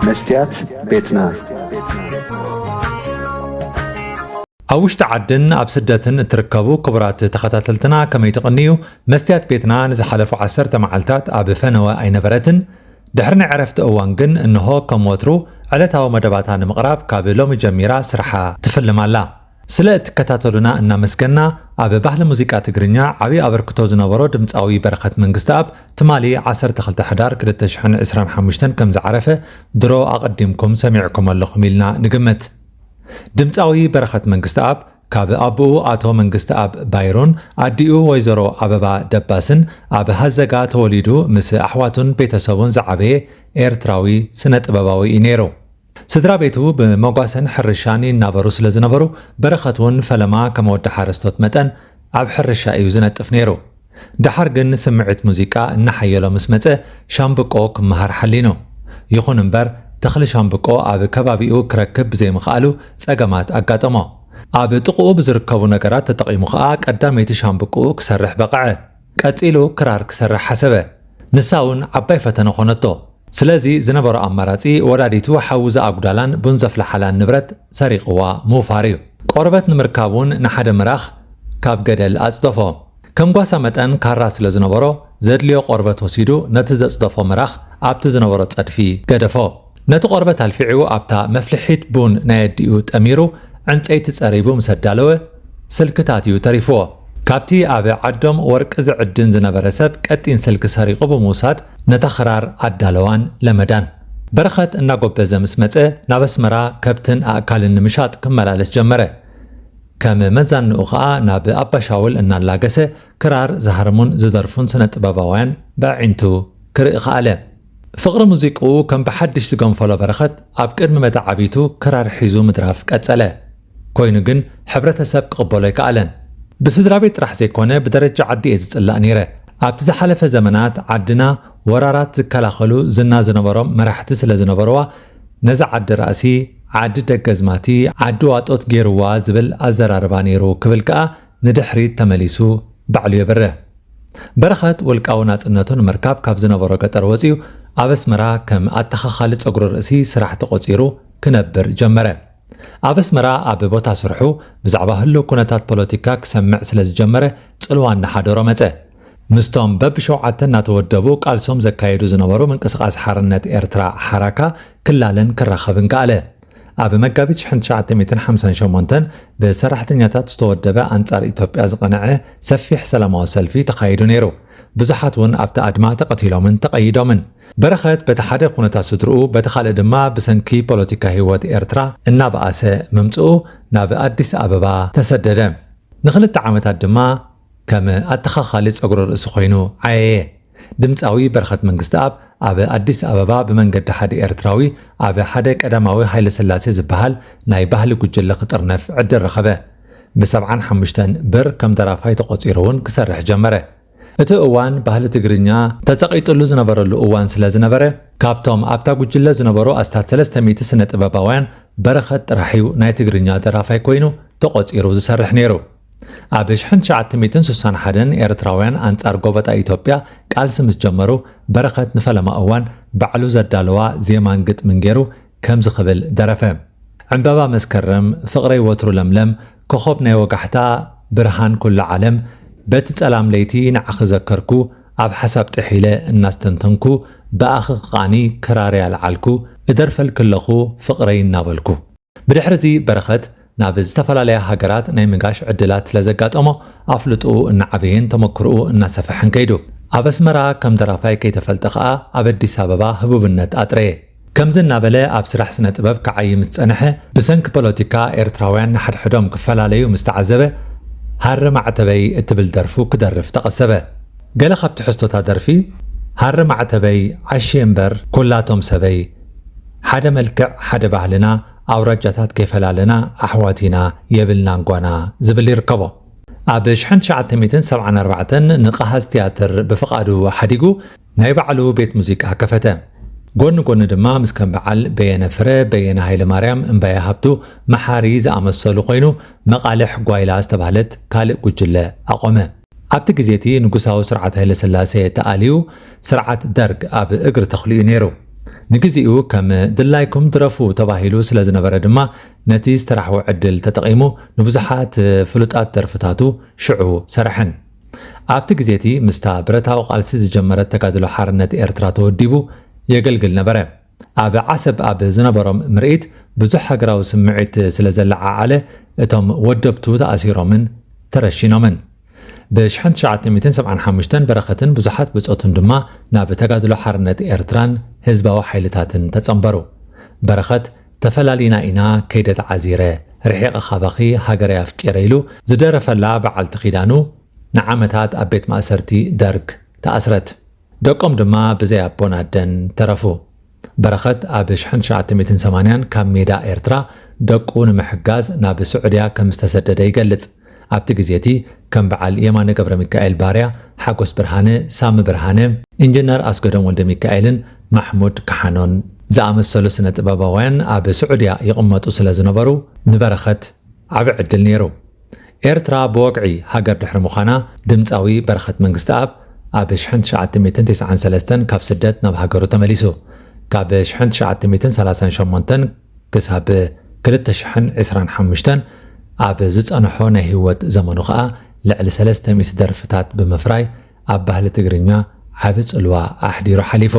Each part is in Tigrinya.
መስትያት ቤትና። ኣብ ውሽጢ ዓድን ኣብ ስደትን እትርከቡ ክቡራት ተኸታተልትና፣ ከመይ ትቕንዩ? መስትያት ቤትና ንዝሓለፉ ዓሰርተ መዓልታት ኣብ ፈነወ ኣይነበረትን። ድሕሪ ናይ ዕረፍቲ እዋን ግን እንሆ ከም ወትሩ ዕለታዊ መደባታ ንምቕራብ ካብ ሎሚ ጀሚራ ስርሓ ትፍልም ኣላ። ስለ እትከታተሉና እናመስገና፣ ኣብ ባህሊ ሙዚቃ ትግርኛ ዓብዪ ኣበርክቶ ዝነበሮ ድምፃዊ በረኸት መንግስተኣብ ትማሊ ዓሰርተ ክልተ ሕዳር ክልተ ሽሕን ዕስራን ሓሙሽተን ከም ዝዓረፈ ድሮ ኣቐዲምኩም ሰሚዕኩም ኣለኹም ኢልና ንግምት። ድምፃዊ በረኸት መንግስተኣብ ካብ ኣቦኡ ኣቶ መንግስተኣብ ባይሮን ኣዲኡ ወይዘሮ ኣበባ ደባስን ኣብ ሃዘጋ ተወሊዱ ምስ ኣሕዋቱን ቤተሰቡን ዝዓበየ ኤርትራዊ ስነ ጥበባዊ እዩ ነይሩ። ስድራ ቤቱ ብመጓሰን ሕርሻን ይናበሩ ስለ ዝነበሩ፣ በረኸት እውን ፈለማ ከም ወዲ ሓረስቶት መጠን ኣብ ሕርሻ እዩ ዝነጥፍ ነይሩ። ደሓር ግን ስምዒት ሙዚቃ እናሓየሎ ምስ መጸ፣ ሻምብቆ ክመሃር ሓሊኑ። ይኹን እምበር፣ ተኽሊ ሻምብቆ ኣብ ከባቢኡ ክረክብ ብዘይምኽኣሉ ጸገማት ኣጋጠሞ። ኣብ ጥቕኡ ብዝርከቡ ነገራት ተጠቒሙ ኸኣ ቀዳመይቲ ሻምብቆኡ ክሰርሕ በቕዐ። ቀጺሉ ክራር ክሰርሕ ሓሰበ። ንሳ እውን ዓባይ ፈተነ ኾነቶ። ስለዚ ዝነበሮ ኣማራጺ ወላዲቱ ሓዊ ዝኣጉዳላን ቡን ዘፍልሓላን ንብረት ሰሪቕዋ ምውፋር እዩ። ቆርበት ንምርካብ እውን ንሓደ ምራኽ ካብ ገደል ኣጽደፎ። ከም ጓሳ መጠን ካራ ስለ ዝነበሮ ዘድልዮ ቆርበት ወሲዱ ነቲ ዘጽደፎ ምራኽ ኣብቲ ዝነበሮ ጸድፊ ገደፎ። ነቲ ቆርበት ኣልፊዑ ኣብታ መፍልሒት ቡን ናይ ኣዲኡ ጠሚሩ ዕንጸይቲ ጸሪቡ ምስ ኣዳለወ ስልክታት እዩ ተሪፍዎ። ካብቲ ኣብ ዓዶም ወርቂ ዝዕድን ዝነበረ ሰብ ቀጢን ስልኪ ሰሪቑ ብምውሳድ ነታ ክራር ኣዳለዋን ለመዳን። በረኸት እናጎበዘ ምስ መጸ ናብ ኣስመራ ከብትን ኣእካልን ንምሻጥ ክመላለስ ጀመረ። ከም መዛንኡ ኸኣ ናብ ኣባሻውል እናላገሰ ክራር ዝሃርሙን ዝደርፉን ስነ ጥበባውያን ብኣዒንቱ ክርኢ ኸኣለ። ፍቕሪ ሙዚቅኡ ከም ብሓድሽ ዝገንፈሎ በረኸት ኣብ ቅድሚ መተዓቢቱ ክራር ሒዙ ምድራፍ ቀጸለ። ኮይኑ ግን ሕብረተሰብ ክቕበሎ ኣይከኣለን። ብስድራ ቤት ጥራሕ ዘይኮነ ብደረጃ ዓዲ እየ ዝጽላእ ነይረ። ኣብቲ ዝሓለፈ ዘመናት ዓድና ወራራት ዝከላኸሉ ዝና ዝነበሮም መራሕቲ ስለ ዝነበርዋ ነዛ ዓዲ ራእሲ ዓዲ ደገዝማቲ ዓዲ ዋጦት ገይርዋ ዝብል ኣዘራርባ ነይሩ ክብል ከኣ ንድሕሪት ተመሊሱ ባዕሉ የብርህ። በረኸት ውልቃዊ ናጽነቱ ንምርካብ ካብ ዝነበሮ ገጠር ወጺኡ ኣብ ኣስመራ ከም ኣተኻኻሊ ጸጉሪ ርእሲ ስራሕ ተቖጺሩ ክነብር ጀመረ። ኣብ ኣስመራ ኣብ ቦታ ስርሑ ብዛዕባ ህሉው ኩነታት ፖለቲካ ክሰምዕ ስለ ዝጀመረ ጽልዋ እናሓደሮ መጸ። ምስቶም በብሸውዓተ እናተወደቡ ቃልሶም ዘካየዱ ዝነበሩ ምንቅስቓስ ሓርነት ኤርትራ ሓራካ ክላለን ክራኸብን ከኣለ። ኣብ መጋቢት ሽሕን ትሽዓተ ሚእትን ሓምሳን ሸሞንተን ብሰራሕተኛታት ዝተወደበ ኣንጻር ኢትዮጵያ ዝቐንዐ ሰፊሕ ሰላማዊ ሰልፊ ተኻይዱ ነይሩ። ብዙሓት እውን ኣብቲ ኣድማ ተቐቲሎምን ተቐይዶምን። በረኸት በቲ ሓደ ኩነታት ስድርኡ፣ በቲ ካልእ ድማ ብሰንኪ ፖለቲካ ህይወት ኤርትራ እናበኣሰ ምምጽኡ ናብ ኣዲስ ኣበባ ተሰደደ። ንኽልተ ዓመታት ድማ ከም ኣተኻኻሊ ጸጉሪ ርእሲ ኮይኑ ዓየየ። ድምጻዊ በረኸት መንግስተኣብ ኣብ ኣዲስ ኣበባ ብመንገዲ ሓደ ኤርትራዊ ኣብ ሓደ ቀዳማዊ ሃይለስላሴ ዝበሃል ናይ ባህሊ ጉጅለ ክጥርነፍ ዕድል ረኸበ። ብሰብዓን ሓሙሽተን ብር ከም ደራፋይ ተቖጺሩ እውን ክሰርሕ ጀመረ። እቲ እዋን ባህሊ ትግርኛ ተጸቒጥሉ ዝነበረሉ እዋን ስለ ዝነበረ፣ ካብቶም ኣብታ ጉጅለ ዝነበሩ ኣስታት ሰለስተ ሚእቲ ስነ ጥበባውያን በረኸት ጥራሕ እዩ ናይ ትግርኛ ደራፋይ ኮይኑ ተቖጺሩ ዝሰርሕ ነይሩ። ኣብ ሽሕን ትሽዓተ ሚእትን ስሳን ሓደን ኤርትራውያን ኣንጻር ጎበጣ ኢትዮጵያ ቃልሲ ምስ ጀመሩ፣ በረኸት ንፈለማ እዋን ባዕሉ ዘዳለዋ ዜማን ግጥምን ገይሩ ከምዚ ክብል ደረፈ። ዕምበባ መስከረም፣ ፍቕረይ ወትሩ ለምለም፣ ኮኾብ ናይ ወጋሕታ፣ ብርሃን ኩሉ ዓለም፣ በቲ ጸላም ለይቲ ንዓኺ ዘከርኩ፣ ኣብ ሓሳብ ጥሒለ እናስተንተንኩ፣ ብኣኺ ክቓኒ ክራረይ ኣልዓልኩ፣ እደርፈልኪ ኣለኹ ፍቕረይ እናበልኩ። ብድሕርዚ በረኸት ናብ ዝተፈላለያ ሃገራት ናይ ምጋሽ ዕድላት ስለ ዘጋጠሞ ኣፍልጥኡ እናዓበየን ተመክርኡ እናሰፈሐን ከይዱ። ኣብ ኣስመራ ከም ደራፋይ ከይተፈልጠ ከኣ ኣብ ኣዲስ ኣበባ ህቡብነት ኣጥረየ። ከምዚ እናበለ ኣብ ስራሕ ስነ ጥበብ ክዓዪ ምስ ጸንሐ፣ ብሰንኪ ፖለቲካ ኤርትራውያን ንሓድሕዶም ክፈላለዩ ምስ ተዓዘበ፣ ሃሪ ማዕተበይ እትብል ደርፉ ክደርፍ ተቐሰበ። ገለ ካብ ትሕዝቶታ ደርፊ፣ ሃሪ ማዕተበይ ዓሽየ እምበር ኩላቶም ሰበይ፣ ሓደ መልክዕ ሓደ ባህልና፣ ኣውራጃታት ከይፈላለና ኣሕዋት ኢና የብልናን ጓና ዝብል ይርከቦ። ኣብ ሽሕን ትሽዓተ ሚእትን ሰብዓን ኣርባዕተን ንቀሃዝ ትያትር ብፍቓዱ ሓዲጉ ናይ ባዕሉ ቤት ሙዚቃ ከፈተ። ጎኒ ጎኒ ድማ ምስ ከም በዓል በየነ ፍረ፣ በየነ ሃይለማርያም፣ እምባየ ሃብቱ፣ መሓሪ ዝኣመሰሉ ኮይኑ መቓልሕ ጓይላ ዝተባህለት ካልእ ጉጅለ ኣቖመ። ኣብቲ ግዜ እቲ ንጉሳዊ ስርዓት ሃይለስላሴ ተኣልዩ ስርዓት ደርግ ኣብ እግሪ ተኽሉ እዩ ነይሩ። ንግዜኡ ከም ድላይኩም ድረፉ ተባሂሉ ስለ ዝነበረ ድማ፣ ነቲ ዝተራሕወ ዕድል ተጠቒሙ ንብዙሓት ፍሉጣት ደርፍታቱ ሽዑ ሰርሐን። ኣብቲ ግዜ እቲ ምስታ ብረታዊ ቃልሲ ዝጀመረት ተጋድሎ ሓርነት ኤርትራ ተወዲቡ የገልግል ነበረ። ኣብ ዓሰብ ኣብ ዝነበሮም ምርኢት ብዙሕ ሃገራዊ ስምዒት ስለ ዘለዓዓለ፣ እቶም ወደብቱ ተኣሲሮምን ተረሺኖምን። ብ ሽሕን ትሽዓተ ሚእትን ሰብዓን ሓሙሽተን በረኸትን ብዙሓት ብጾቱን ድማ ናብ ተጋድሎ ሓርነት ኤርትራን ህዝባዊ ሓይልታትን ተጸንበሩ። በረኸት፣ "ተፈላሊና ኢና ከይደ ተዓዚረ፣ ርሒቐ ካባኺ ሃገረይ ኣፍቂረ" ኢሉ ዝደረፈላ በዓልቲ ኪዳኑ፣ ንዓመታት ኣብ ቤት ማእሰርቲ ደርግ ተኣስረት። ደቆም ድማ ብዘይ ኣቦን ኣደን ተረፉ። በረኸት ኣብ ሽሕን ትሽዓተ ሚእትን ሰማንያን ካብ ሜዳ ኤርትራ ደቁ ንምሕጋዝ ናብ ስዑድያ ከም ዝተሰደደ ይገልጽ። ኣብቲ ግዜ እቲ ከም በዓል የማነ ገብረ ሚካኤል ባርያ፣ ሓጎስ ብርሃነ፣ ሳሚ ብርሃነ፣ ኢንጂነር ኣስገዶም ወልደ ሚካኤልን ማሕሙድ ካሓኖን ዝኣመሰሉ ስነ ጥበባውያን ኣብ ስዑድያ ይቕመጡ ስለ ዝነበሩ፣ ንበረኸት ዓቢ ዕድል ነይሩ። ኤርትራ ብወግዒ ሃገር ድሕሪ ምዃና፣ ድምጻዊ በረኸት መንግስተኣብ ኣብ ሽሕን ትሽዓተ ሚእትን ተስዓን ሰለስተን ካብ ስደት ናብ ሃገሩ ተመሊሱ። ካብ ሽሕን ትሽዓተ ሚእትን ሰላሳን ሸሞንተን ክሳብ ክልተ ሽሕን ዕስራን ሓሙሽተን ኣብ ዝጸንሖ ናይ ህይወት ዘመኑ ኸኣ፣ ልዕሊ ሰለስተ ሚእቲ ደርፍታት ብምፍራይ፣ ኣብ ባህሊ ትግርኛ ዓቢ ጽልዋ ኣሕዲሩ ሓሊፉ።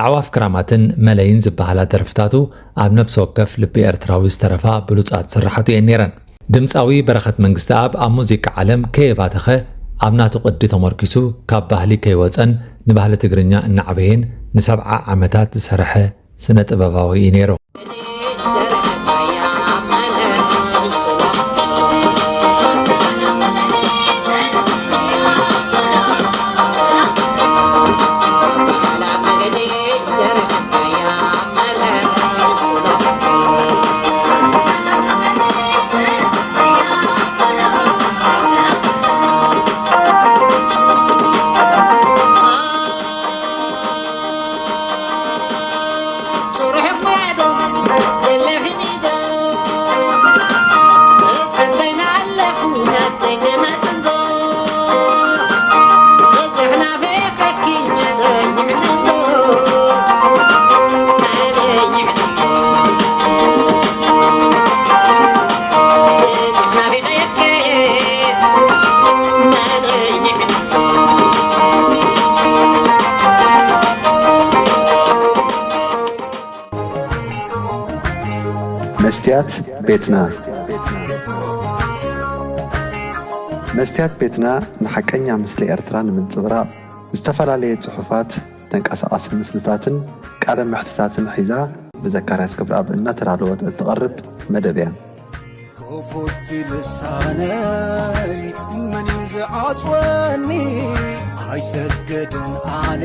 ኣዕዋፍ ክራማትን መለይን ዝበሃላ ደርፍታቱ ኣብ ነፍሲ ወከፍ ልቢ ኤርትራዊ ዝተረፋ ብሉጻት ስራሓቱ እየን ነይረን። ድምጻዊ በረኸት መንግስተኣብ ኣብ ሙዚቃ ዓለም ከየባተኸ፣ ኣብ ናቱ ቅዲ ተመርኪሱ ካብ ባህሊ ከይወጸን ንባህሊ ትግርኛ እናዕበየን ንሰብዓ ዓመታት ዝሰርሐ ስነ ጥበባዊ እዩ ነይሩ። መስትያት ቤትና። መስትያት ቤትና ንሓቀኛ ምስሊ ኤርትራ ንምንጽብራቕ፣ ዝተፈላለየ ጽሑፋት፣ ተንቀሳቓሲ ምስልታትን ቃለ መሕትታትን ሒዛ ብዘካርያስ ክብረኣብ እናተዳለወት እትቐርብ መደብ እያ። ክፉት ልሳነይ መን እዩ ዝዓጽወኒ? ኣይሰግድን ኣነ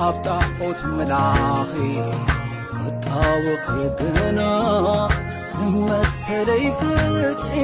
ኣብ ጣዖት ምላኺ፣ ክጣወኺ ግና ንመሰለይ ፍትሒ።